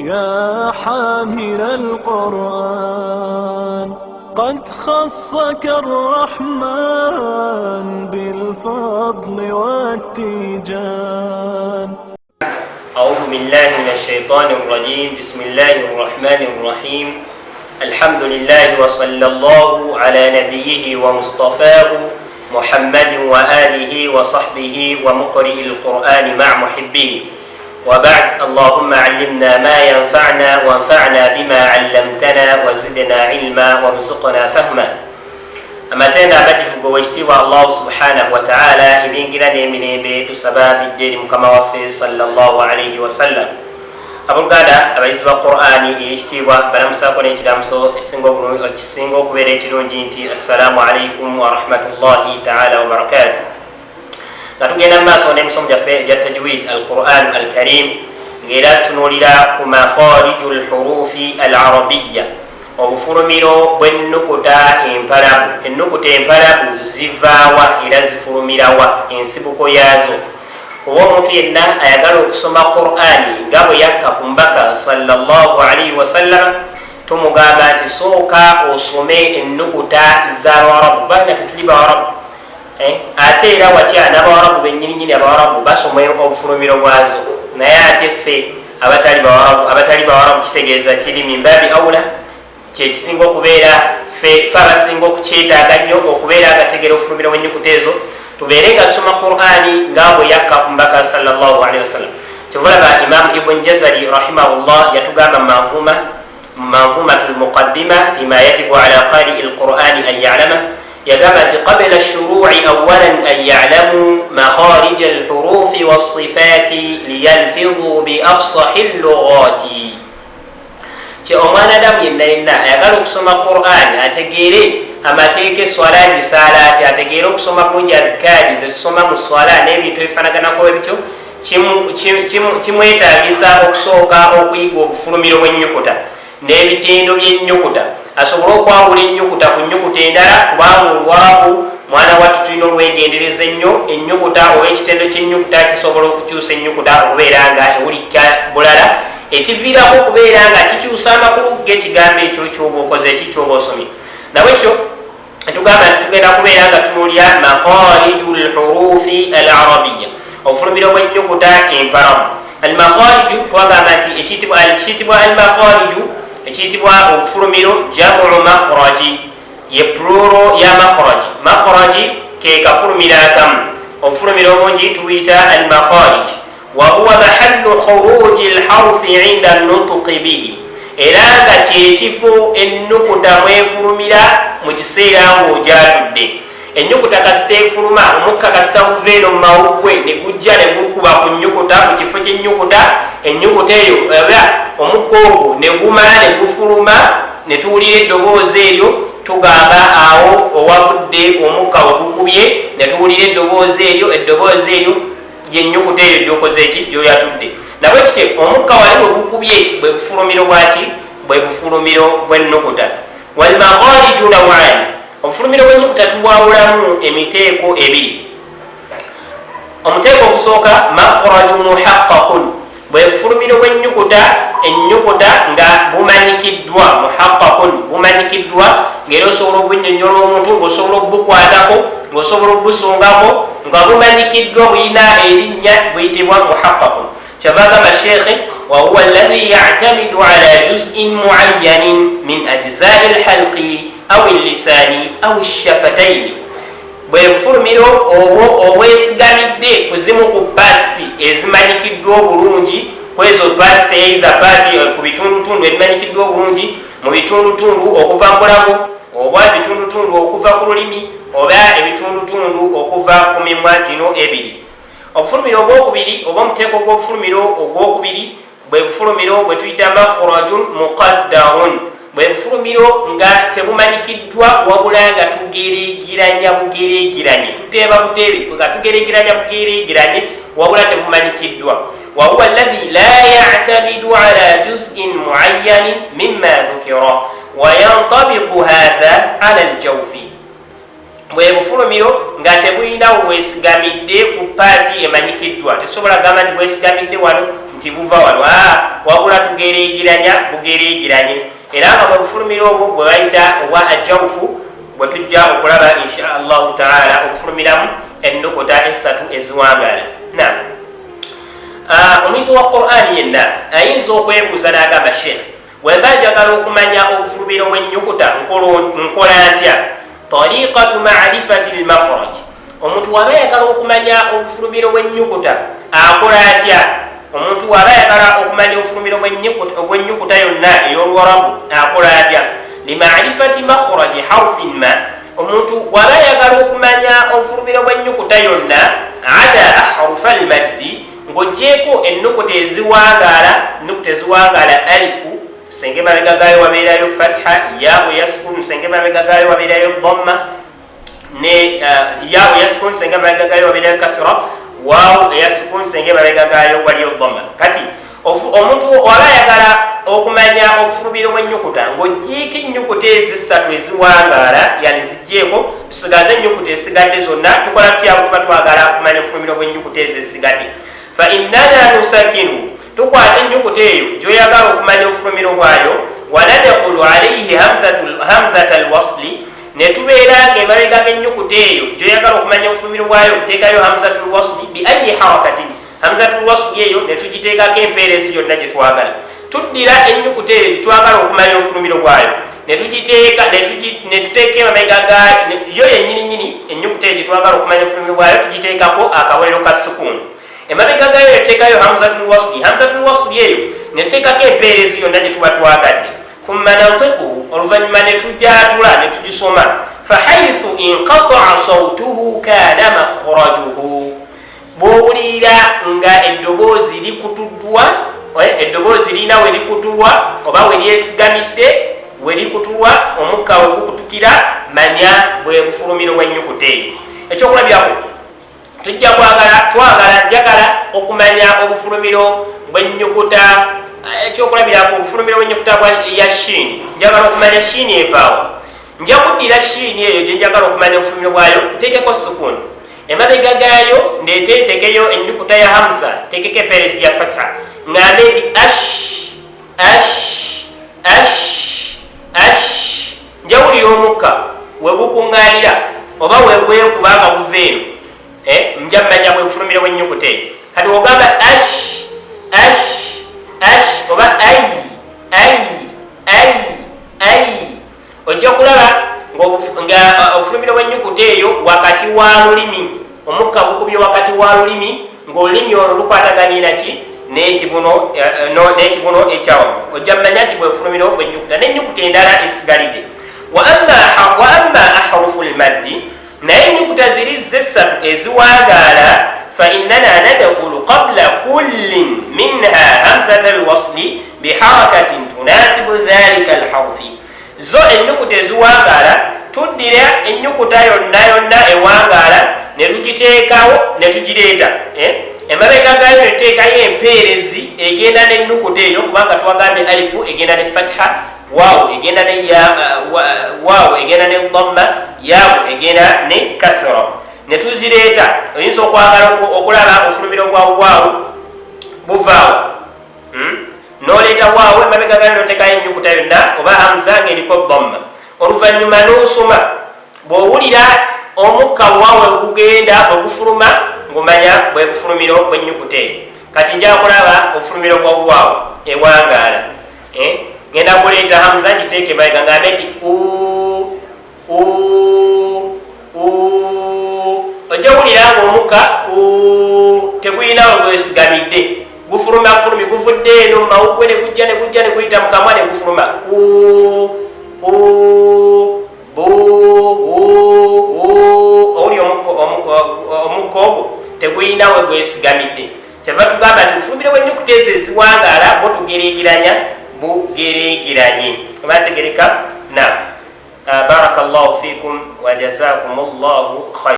يا حامل القرآن، قد خصك الرحمن بالفضل والتيجان. أعوذ بالله من الشيطان الرجيم. بسم الله الرحمن الرحيم. الحمد لله وصلى الله على نبيه ومصطفاه محمد وآله وصحبه ومقرئ القرآن مع محبه، وبعد. اللهم علمنا ما ينفعنا، وانفعنا بما علمتنا، وزدنا علما، وارزقنا فهما. Amatendo amajjuvu g'owekitiibwa Allahu subhanahu wataala, ebingira n'emirembe tusaba bidde eri mukama waffe sallallahu alaihi wasallam. Abooluganda abayizi ba Qurani eyekitiibwa, balamusaako n'ekiramuso ekisinga okubeera ekirungi nti assalaamu alaikum warahmatullahi taala wabarakatu. Nga tugenda mu maaso n'emisomo gyaffe egya tajwid al Quran al Karim, ng'era tutunuulira ku makhariju lhurufi al arabiya, obufulumiro bw'ennukuta empalabu. Ennukuta empalabu zivaawa era zifulumirawa, ensibuko yaazo? Kuba omuntu yenna ayagala okusoma Qurani nga bwe yakka ku mbaka sallallahu alaihi wasallama, tumugamba nti sooka osome ennukuta z'abawarabu, kubanga tetuli bawarabu. Ate era watya n'abawarabu benyininyini, abawarabu basoma obufulumiro bwazo, naye ate ffe abatali bawarabu? Abatali bawarabu kitegeeza kiri mimbabi aula, kyekisinga okubeera ffe abasinga okukyetaaga nnyo okubeera nga tegera obufulumiro bw'ennyukuta ezo, tubeere nga tusoma Qurani nga bwe yakka ku mbaka sallallahu alaihi wasallam. Kyova Imamu Ibn Jazari rahimahullah yatugamba manvuma manvumatu lmuqaddima fima yajibu ala qarii lqurani an yalama, yagamba nti qabla shuruci awalan an yalamu makharija alhurufi walsifati liyalfidhu biafsahi llugati. Kye omwana adamu yenna yenna ayagala okusoma Qurani ategeere amateeka, eswala gisaala ati, ategeere okusoma bulungi adhikaari zetusoma mu swala n'ebintu ebifanaganako ebityo, kimwetagisa okusooka okuyiga obufulumiro bw'ennyukuta n'ebitendo by'ennyukuta, asobole okwawula ennyukuta ku nnyukuta endala, kubanga Oluwarabu, mwana wattu, tulina olwegendereza ennyo. Ennyukuta oba ekitendo ky'ennyukuta kisobola okukyusa ennyukuta okubeera nga ewulika bulala, ekiviirako okubeera nga kikyusa amakulu g'ekigambo ekyo kyoba okoze eki, kyoba osomye. Nabwekyo tugamba nti tugenda kubeera nga tunulya makhariju lhurufi al arabiya, obufulumiro bw'ennyukuta empalamu. Almakhariju, twagamba nti ekiyitibwa almakhariju, ekiyitibwa obufulumiro, jamu makhraji, ye plural ya makhraji. Makhraji ke kafulumiro akamu, obufulumiro obungi tubuyita almakharij. Wahuwa mahallu khuruji lharfi inda nutqi bihi, era nga kyekifo ennukuta mwefulumira mu kiseera ng'ogyatudde. Ennyukuta kasita efuluma, omukka kasita guva eno mu mawuggwe ne gujja ne gukuba ku nnyukuta, ku kifo ky'ennyukuta, ennyukuta eyo oba omukka ogwo ne gumala ne gufuluma ne tuwulira eddoboozi eryo, tugamba awo owavudde omukka wegukubye ne tuwulira eddoboozi eryo, eddoboozi eryo yennyukuta eyo gyokoze eki, gyoyatudde. Nabwe kityo omukka wali bwe gukubye, bwe bufulumiro bwaki? Bwe bufulumiro bw'ennukuta. Walmakhariju nawani, obufulumiro bw'ennyukuta tubwawulamu emiteeko ebiri. Omuteeko ogusooka makhraju muhaqqaqun, bwe bufulumiro bw'ennyukuta, ennyukuta nga bumanyikiddwa. Muhaqqaqun, bumanyikiddwa, ngaera osobola obunyonyola omuntu, ngaosobola obukwatako, ngaosobola obusongako, nga bumanyikiddwa, buyina erinnya, buyitibwa muhaqqaqun. Kyava agamba shekhe wahuwa alladhi yactamidu ala juz'in muayanin min ajzai lhalqi aw llisani aw lshafataini, bwe bufulumiro obwo obwesigamidde ku zimu ku parts ezimanyikiddwa obulungi. Kwezo parts, either part ku bitundutundu ebimanyikiddwa obulungi, mu bitundutundu okuva mu bulago, oba ebitundutundu okuva ku lulimi, oba ebitundutundu okuva ku mimwa gino ebiri. Obufulumiro obwokubiri oba omuteeko gw'obufulumiro ogwokubiri bwe bufulumiro bwe tuyita makhrajun muqaddarun, bwe bufulumiro nga tebumanyikiddwa, wabula nga tugeregeranya bugeregeranye, tuteeba buteebe nga tugeregeranya bugeregeranye, wabula tebumanyikiddwa. Wahuwa alladhi la yactamidu ala juz'in muayanin mima dhukira, wayantabiqu hatha ala aljawfi, bwe bufulumiro nga tebulina bwesigamidde ku part emanyikiddwa. Tesobola kugamba nti bwesigamidde wano nti. Nti buva wano, wabula tugeregeranya bugeregeranye, era nga bwe bufulumiro obwo bwe bayita obwa ajawufu, bwe tujja okulaba insha Allahu taala obufulumiramu ennukuta esatu eziwangaala. Na omuyizi wa Qur'ani yenna ayinza okwebuuza n'agamba, "Sheekh, wemba njagala okumanya obufulumiro bw'ennyukuta, nkola ntya?" Tariqatu marifati lmakhraj. Omuntu waba ayagala okumanya obufulumiro bw'ennyukuta akola atya? Omuntu waba ayagala okumanya obufulumiro bw'ennyukuta yonna ey'Oluwarabu akola atya? Limarifati makhraji harfin ma, omuntu waba ayagala okumanya obufulumiro bw'ennyukuta yonna, ada ahrufa almaddi, ng'ogyeko ennukuta eziwangaala. Ennukuta eziwangaala: alifu, senge mabega gayo wabeerayo fatha, yabu ya sukun, senge mabega gayo wabeerayo dhamma, ne yabu ya sukun, senge mabega gayo wabeerayo kasra, waawu eya sukun, senge mabega gayo waliyo dhamma. Kati omuntu waba ayagala okumanya obufulumiro bw'ennyukuta, ng'ogyeko ennyukuta ezisatu eziwangaala, yani zijjeeko, tusigaze ennyukuta esigadde zonna, tukola tutya? Tuba twagala okumanya obufulumiro bw'ennyukuta ezo ezisigadde, fa innana nusakinu, tukwata ennyukuta eyo gyoyagala okumanya obufulumiro bwayo, wanadkhulu alaihi hamzata alwasli, netubeera nga emabega g'ennyukuta eyo gyoyagala okumanya obufulumiro bwayo tuteekayo hamzatul wasli, bi ayi harakatin, hamzatul wasli eyo netugiteekako empeerezi yonna gyetwagala. Tuddira ennyukuta eyo gyetwagala okumanya obufulumiro bwayo, netugiteeka, netuteeka emabega yo yennyininyini. Ennyukuta eyo gyetwagala okumanya obufulumiro bwayo tugiteekako akabonero ka sukuuni, emabega gayo netuteekayo hamzatul wasli. Hamzatul wasli eyo netuteekako empeerezi yonna gye tuba twagadde. Thumma nantikuhu, oluvannyuma netujatula, netugisoma. Fahaithu inqataa sautuhu kana makhrajuhu, bwowulira nga eddoboozi likutuddwa, eddoboozi lirina we likutulwa oba we lyesigamidde, we likutulwa, omukka we gukutukira, manya bwe bufulumiro bw'ennyukuta eyo. Ekyokulabirako, tujja kwagala, twagala, njagala okumanya obufulumiro bw'ennyukuta. Ekyokulabirako, obufulumiro bw'ennyukuta ya shiini. Njagala okumanya shiini evaawo. Nja kuddira shiini eyo gye njagala okumanya obufulumiro bwayo, nteekeko sukuuni, emabega gaayo ndeete, ntekeyo ennyukuta ya hamza, nteekeko empeerezi ya fatha, ŋŋambe nti ash, ash, ash, ash. Njawulira omukka wegukuŋŋaanira oba wegwekuba nga guva eno, nja mmanya bwe bufulumiro bw'ennyukuta eyo. Kati ogamba ash, ash, ash oba ai, ai, ai, ai, ojja kulaba nga obufulumiro bw'ennyukuta eyo wakati wa lulimi, omukka gukubye wakati wa lulimi, ng'olulimi olwo lukwataganye naki? N'ekibuno ekyawaggulu. Ojja mmanya nti bwe bufulumiro bw'ennyukuta n'ennyukuta endala esigalidde. Wa amma ahrufu lmaddi, naye ennyukuta ziri zessatu eziwangaala, fa innana nadkhulu qabla kullin minha hamzata alwasli biharakatin tunasibu dhalika alharfi. Zo ennyukuta eziwangaala, tuddira ennyukuta yonna yonna ewangaala ne tugiteekawo, ne tugireeta emabega gayo, ne tuteekayo empeerezi egenda n'ennukuta eyo, kubanga twagambye alifu egenda ne fatha, waawu egenda ne waawu egenda ne dhamma, yaawu egenda ne kasra, ne tuzireeta. Oyinza okwagala okulaba obufulumiro bwa waawu buvaawo, Noleeta waawu, emabega gayo noteekayo ennyukuta yonna oba hamza ng'eriko dhamma, oluvannyuma n'osoma. Bw'owulira omukka waawe gugenda ogufuluma, ng'omanya bwe bufulumiro bw'ennyukuta eyo. Kati nja kulaba obufulumiro bwa waawu ewangaala, Ngenda kuleeta hamza, ngiteeke emabega, ngambe nti u, u, u. Ojja wulira nga omukka u tegulina we gwesigamidde, gufuluma fulumi, guvudde eno mu mawuggwe ne gujja, ne gujja, ne guyita mu kamwa ne gufuluma. U, u, bu, u, u. Owuli omukka ogwo tegulina we gwesigamidde. Kyava tugamba nti obufumbiro bw'ennyukuta ezo eziwangaala bwo tugeregeranya bugeregeranye. Oba ntegereka? Na baraka llahu fikum wa jazakum llahu khair.